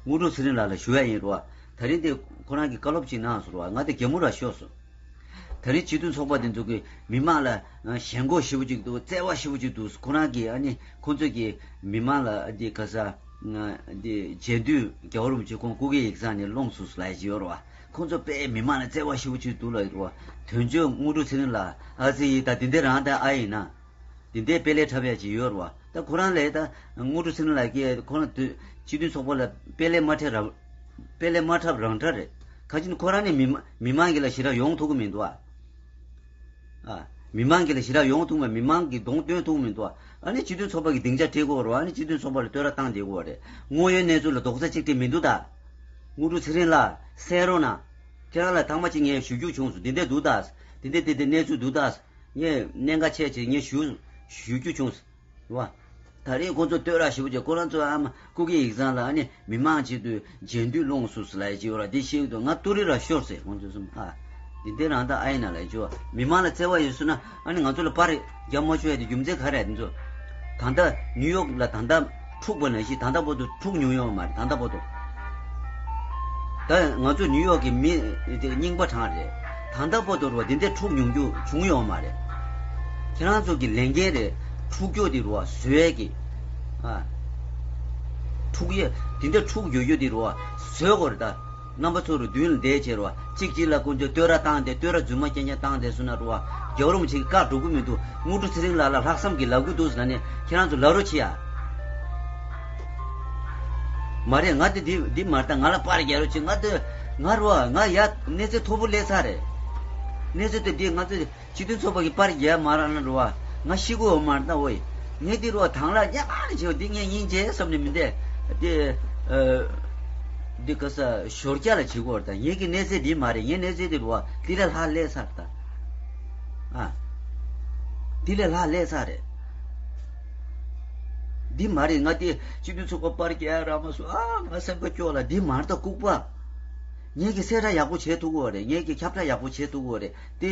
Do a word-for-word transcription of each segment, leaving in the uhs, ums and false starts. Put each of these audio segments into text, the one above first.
དངོས་གྲུབ་ཚེ་རིང་ལགས་ལ་ཞུ་ཡ་ཡིན་རོ། ད་རིང་དེ་ཁོ་རང་གིས་བཀའ་སློབ་ཅིག་གནང་སོང་རོ། ང་དེ་གད་མོ་ར་ཤོར་སོང་། ད་རིང་སྤྱི་མཐུན་ཚོགས་པ་དེ་ཚོ་གིས་མི་མང་ལ་ཞེན་ཁོག་ཞེ་པོ་ཅིག་འདུག་བརྩེ་བ་ཞེ་པོ་ཅིག་འདུག་ཁོ་རང་གིས་ཨ་ནི་ཁོ་ཚོས་ཀྱིས་མི་མང་ལ་འདི་ག་ས་འདི་རྗེས་མཐུན་རྒྱལ་བ་རིན་པོ་ཆེ་ཁོང་སྐུ་སྒེར་ཡིག་ཚང་ནས་སློང་སོང་ལབ་ཀྱི་ཡོད་རོ། ཁོ་ཚོ་དཔེ་མི་མང་ལ་བརྩེ་བ་ཞེ་པོ་ཅིག་འདུག་ལབ་ཀྱི་འདུག་དོན་གཅོད་དངོས་གྲུབ་ཚེ་རིང་ལགས། ཨ་ཙི་ཡིས་ད་དེ་འདྲ་རང་ད་ཨ་ཡིན་ན། དེ་འདྲའི་དཔེ་ལས་འཁྲབ་ཡ་ཅིག་ཡོད་རེད་བ། ད་ཁོ་རང་ལས་ད་དངོས་གྲུབ་ཚེ་རིང་ལགས་ཀྱིས་ཁོ་རང་དུས་སྤྱི་མཐུན་ཚོགས་པ་ལ་དཔེ་ལས་མ་འཁྲབ་ར། དཔེ་ལས་མ་འཁྲབ་རང་འཁྲབ་རེད། ག་ཅི་ན་ཁོ་རང་ནི་མི་མ་མི་མང་གི་ལ་ཞེ་དྲག་ཡོང་ཐུབ་ཀྱི་མི་འདུག་ཨ། ཨ། མི་མང་གི་ལ་ཞེ་དྲག་ཡོང་ཐུབ་མ། མི་མང་གི་གདོང་སྟོན་ཐུབ་མི་འདུག་ཨ། ཨ་ནི་སྤྱི་མཐུན་ཚོགས་པ་གི་སྡིངས་ཆ་སྤྲད་དགོས་རེད་བ། ཨ་ནི་སྤྱི་མཐུན་ཚོགས་པ་ལ་བསྟོད་ར་བཏང་བསྡད་དགོས་རེད། དངོས་ཡོད་གནས་ཚུལ་ལ་རྡོག་རྩ་གཅིག་སྒྲིལ་མི་འདུག་ད། དངོས་གྲུབ་ཚེ་རིང་ལགས་གསན་རོགས་གནང་། ཁྱེད་རང་ལ་ཐེངས་མ་གཅིག་ངས་ཞུ་རྒྱུ་བྱུང་སོང་། འདི་འདྲ་འདུག་ད། འདི་འདྲ་འདི་འདྲ་གནས་ཚུལ་འདུག་ད། ངས་གནད་འགག་ཆེ་ཆེ་ངས་ཞུ་ཞུ་རྒྱུ་བྱུང་། རེད་བ། ད་རིང་ཁོང་ཚོ་བསྟོད་ར་ཞེ་པོ་བྱས། ཁོ་རང་ཚོ་ཨ་མ་སྐུ་སྒེར་ཡིག་ཚང་ལ་ཨ་ནི་མི་མང་ཆེད་དུ་རྗེས་མཐུན་སློང་སོང་ཟེར་ལབ་ཡ་ཅིག་ཡོད་ར། འདི་ཤེས་ཀྱི་འདུག་ང་ཏུ་རི་ར་ཤོར་ཟེར་ཁོང་ཚོ་གསུམ་ཨ། འདི་འདྲ་རང་ད་ཨ་ཡིན་ན་ལབ་ཡ་ཅིག་ཡོད། མི་མང་ལ་བརྩེ་བ་ཡོད་སོང་ན་ཨ་ནི་ང་ཚོ་ལ་པར་རྒྱབ་མ་ཆོག་ཡ་དེ་རྒྱུ་མཚན་ག་རེ་རེད། འདི་ཚོ་ད་ལྟ་ནིའུ་ཡོག་ལ་ད་ལྟ་འཁྲུག་པ་ནང་བཞིན་ད་ལྟ་བར་དུ་འཁྲུག་མྱོང་ཡོད་མ་རེད། ད་ལྟ་བར་དུ། ད་ང་ཚོ་ནིའུ་ཡོག་གི་མི་དེ་རྙིང་པ་གྲངས་རེད། ད་ལྟ་བར་དུ་རུ་བ་དེ་འདྲ་འཁྲུག་མྱོང་རྒྱུ་བྱུང་ཡོད་མ་རེད། ཁྱེད་རང་ཚོ་གི་ལས་འགན་རེད། འཁྲུག་རྒྱུ་དེ་རུ་བ་བཟོ་ཡས་ཀྱི། ཨ། འཁྲུག་ཡས་དེ་འདྲ་འཁྲུག་ཡོད་རྒྱུ་དེ་རུ་བ་བཟོ་དགོས་རེད་ད། རྣམ་པ་ཚོ་རུ་མདུན་ལ་བསྡད་བྱས་རུ་བ་གཅིག་གཅིག་ལ་ཀུན་སྤྱོད་བསྟོད་ར་བཏང་སྟེ་བསྟོད་ར་རྫུན་མ་རྐྱང་རྐྱང་བཏང་སྟེ་སུ་ན་རུ་བ་རྒྱལ་བ་རིན་པོ་ཆེ་གི་བཀའ་སྒྲུབ་ཀྱི་མི་འདུག་དངོས་གྲུབ་ཚེ་རིང་ལགས་ལ་ལྷག་བསམ་གྱི་ལབ་ཀྱི་འདུག་ཟེར་ནས་ཁྱེད་རང་ཚོ་ལབ་རོགས་བྱེད་ཡ། མ་རེད། ང་དེ་འདི་འདི་མ་རེད། ད་ང་ལ་པར་རྒྱག་རོགས་བྱེད། ང་དེ་ང་རོ་ང་ཡ་གནས་ཚད་མཐོ་པོ་སླེབས་ཚར་རེད། གནས་ཚད་དེ་འདི་ང་ཚོ་སྤྱི་མཐུན་ཚོགས་པ་གི་པར་རྒྱག་མ་རག་ན་རོ་བ་ང་ཤི་གོ་མ་རེད་ད། ཨོའི་ངས་འདི་རོ་དང་ལ་ཡ་ག་ནས་བྱེད་བ་འདི་ངས་སྙིང་རྗེ་བསམ་ནས་མི་འདས་དེ་འདི་ག་ས་ཞོར་རྒྱ་ལ་བྱེད་གོ་རེད། ད་ངས་ཀྱི་གནས་ཚད་འདི་མ་རེད། ངའི་གནས་ཚད་འདི་རོ་བ་འདི་ལས་ལྷག་སླེབས་ཚར་ད། ཨ། འདི་ལས་ལྷག་སླེབས་ཚར་རེད། འདི་མ་རེད། ང་དེ་སྤྱི་འཐུས་ཚོགས་པ་པར་རྒྱག་རག་མ་སོང་། ཨ་ང་སེམས་པ་སྐྱོ་ལ། འདི་མ་རེད་ད་ལྐུགས་པ། ངེད་ཀྱི་གསལ་བསྒྲགས་ཡག་པོ་བྱེད་ཐུབ་ཀྱི་ཡོད་རེད། ངེད་ཀྱི་ཁྱབ་བསྒྲགས་ཡག་པོ་བྱེད་ཐུབ་ཀྱི་ཡོད་རེད། དེ་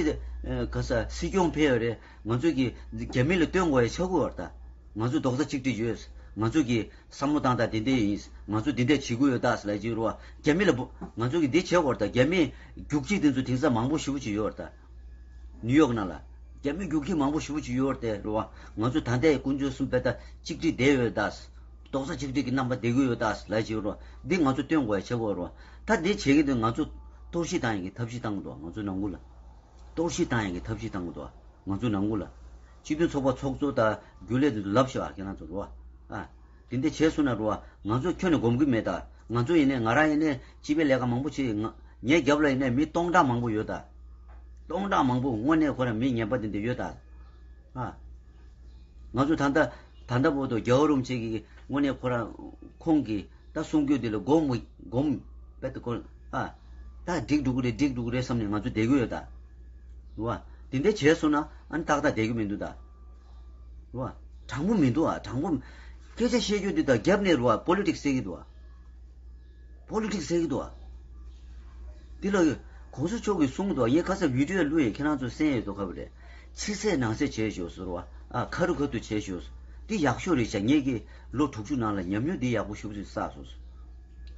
ག་ས་སྲིད་སྐྱོང་ཕེབས་ཡོད་རེད། ང་ཚོས་ཀྱི་རྒྱ་མི་ལ་སྟོན་དགོས་ཡ་ཆགས་ཀྱི་ཡོད་རེད་ད། ང་ཚོ་རྡོག་རྩ་གཅིག་སྒྲིལ་ཡོད། ང་ཚོ་གི་བསམ་བློ་བཏང་སྟངས་དེ་འདྲ་ཡིན། ང་ཚོ་འདི་འདྲ་བྱེད་ཀྱི་ཡོད་ད་ཟེར་ལབ་ཀྱི་ཡོད་རེད་བ། རྒྱ་མི་ལ་ང་ཚོ་གི་འདི་བྱེད་དགོས་རེད་ད། རྒྱ་མི་རྒྱུག་ཁྱི་དེ་ཚོ་དེང་སང་མང་པོ་ཞེ་པོ་ཅིག་ཡོད་རེད་ད། ནིའུ་ཡོག་ནང་ལ། རྒྱ་མི་རྒྱུག་ཁྱི་མང་པོ་ཞེ་པོ་ཅིག་ཡོད་རེད་དེ་རེད་བ། ང་ཚོ་ད་ལྟའི་དཀོན་མཆོག་གསུམ་དཔེ་ད་གཅིག་སྒྲིལ་བསྡད་ཡོད་ད། རྡོག་རྩ་གཅིག་སྒྲིལ་གྱི་རྣམ་པ་བསྡད་ཀྱི་ཡོད་ད་ལབ་ཀྱི་ཡོད་རེད་བ། འདི་ང་ཚོ་སྟོན་དགོས་ཡ་བྱེད་དགོས་རེད་བ། ད་འདི་བྱེད་ཀྱི་འདུག་ང་ཚོ་གཏོར་བཤིག་བཏང་ཡག་གི་ཐབས་ཤེས་བཏང་གི་འདུག་ང་ཚོ་ནང་ཁུལ་ལ། གཏོར་བཤིག་བཏང་ཡག་གི་ཐབས་ཤེས་བཏང་གི་འདུག་ང་ཚོ་ནང་ཁུལ་ལ། སྤྱི་མཐུན་ཚོགས་པ་ཚོགས་གཙོ་དང་རྒྱུན་ལས་དེ་ཚོ་ལབ་ཤོག་ཨ། ཁྱེད་རང་ཚོ་རེད་བ། ཨ། དེ་འདྲ་བྱས་སོང་ན་རེད་བ། ང་ཚོ་ཁྱོན་ནས་སྒོམ་གྱི་མེད་ད། ང་ཚོ་ཡིན་ནའི་ང་རང་ཡིན་ནའི་སྤྱི་པའི་ལས་ཀ་མང་པོ་བྱེད། ང་ངའི་རྒྱབ་ལ་ཡིན་ནའི་མི་སྟོང་ཕྲག་མང་པོ་ཡོད་ད། སྟོང་ཕྲག་མང་པོ་དངོས་གནས་ཁོ་རང་མི་ངན་པ་དེ་འདྲ་ཡོད་ད། ཨ། ང་ཚོ་ད་ལྟ་ད་ལྟ་བར་དུ་རྒྱལ་བ་རིན་པོ་ཆེ་གིས་དངོས་གནས་ཁོ་རང་ཁོང་གིས་ད་གསུང་རྒྱུ་དེ་ལ་སྒོམ་སྒོམ་པད་དུ་ཁོ་ཨ། ད་འགྲིག་འགྲོ་གི་རེད་འགྲིག་འགྲོ་གི་རེད་བསམ་ནས་ང་ཚོ་བསྡད་ཀྱི་ཡོད་ད། རེད་བ། དེ་འདྲ་བྱས་སོང་ན་ཨ་ནི་ཏག་ཏག་བསྡད་ཀྱི་མི་འདུག་ད། རེད་བ། དྲང་པོ་མི་འདུག་ཨ། དྲང་པོ། སྐད་ཆ་བཤད་རྒྱུ་འདི་དང་རྒྱབ་ནས་རེད་བ་པོ་ལི་ཊིག་སི་བྱེད་ཀྱི་འདུག་ཨ། པོ་ལི་ཊིག་སི་བྱེད་ཀྱི་འདུག་ཨ། འདི་ལ་གོང་ས་མཆོག་གིས་གསུངས་འདུག་ཨ། ངས་ཁ་སང་བི་ཌི་ཡོ་བླུགས་ཡོད། ཁྱེད་རང་ཚོ་གསན་ཡོད་འདུག་ག་བ་རེད། ཕྱི་གསལ་ནང་གསལ་བྱས་ཤོག་ཟེར་བ། ཨ་ཁ་རུ་ཁ་ཐུག་བྱས་ཤོག་འདི་ཡག་ཤོས་རེད་ཤག་ངེད་ཀྱི་ལོ་དྲུག་ཅུ་ནང་ལ་ཉམས་མྱོང་འདི་ཡག་པོ་ཞེ་པོ་ཅིག་བསགས་སོང་།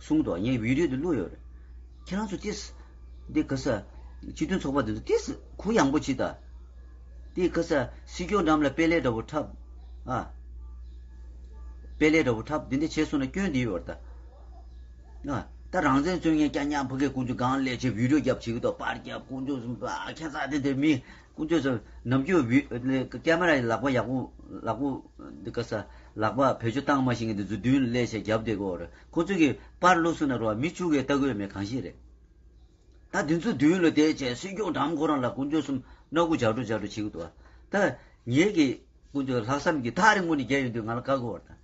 གསུངས་འདུག་ཨ། ངས་བི་ཌི་ཡོ་འདི་བླུགས་ཡོད་རེད། ཁྱེད་རང་ཚོ་ཏིས། འདི་ག་ས། སྤྱི་མཐུན་ཚོགས་པ་འདི་ཚོ་ཏིས་གུ་ཡངས་པོ་བྱེད་ད། འདི་ག་ས་སྲིད་སྐྱོང་འགྲམ་ལ་དཔེ་ལེགས་འདྲ་པོ་འཁྲབ། ཨ། དཔེ་ལེགས་འདྲ་པོ་འཁྲབ་འདི་འདྲ་བྱས་སོང་ན་སྐྱོན་འདི་ཡོད་རེད་ད། ཨ། ད་རང་བཙན་རྩོད་མཁན་རྐྱང་རྐྱང་ཕ་གིའི་དཀོན་མཆོག་སྒང་ལས་བྱས་བི་ཌི་ཡོ་རྒྱབ་བྱེད་ཀྱི་འདུག་པར་རྒྱབ་དཀོན་མཆོག་གསུམ་པ་ཁྱད་མཚར་དེ་འདྲ་མི། དཀོན་མཆོག་ཚོ་ནམ་རྒྱུན་བི་ཀེ་མ་ར་ཡི་ལག་པ་ཡག་པོ་ལག་པོ་འདི་ག་ས་ལག་པ་བེད་སྤྱོད་བཏང་མ་ཤེས་མཁན་འདི་ཚོ་མདུན་ལ་སླེབས་བྱས་རྒྱབ་བསྡད་ཀྱི་ཡོད་རེད། ཁོ་ཚོ་གིས་པར་བླུགས་སོང་ན་རོ་མི་བཅུ་གིས་ལྟ་གི་ཡོད་མེད་གང་ཤེས་རེད། ད་འདི་ཚོ་མདུན་ལ་བསྡད་བྱས་སྲིད་སྐྱོང་འགྲམ་ཁོ་རང་ལ་དཀོན་མཆོག་གསུམ་སྣ་ཁུག་ཇག་སྒྲོག་ཇག་སྒྲོག་བྱེད་ཀྱི་འདུག་ད་ངེད་ཀྱི་དཀོན་མཆོག་ལྷག་བསམ་གྱི་ཐག་རིང་པོ་ནས་རྒྱག་ཡོང་དུས་ང་ལ་བཀག་གི་ཡོད་རེད་ད།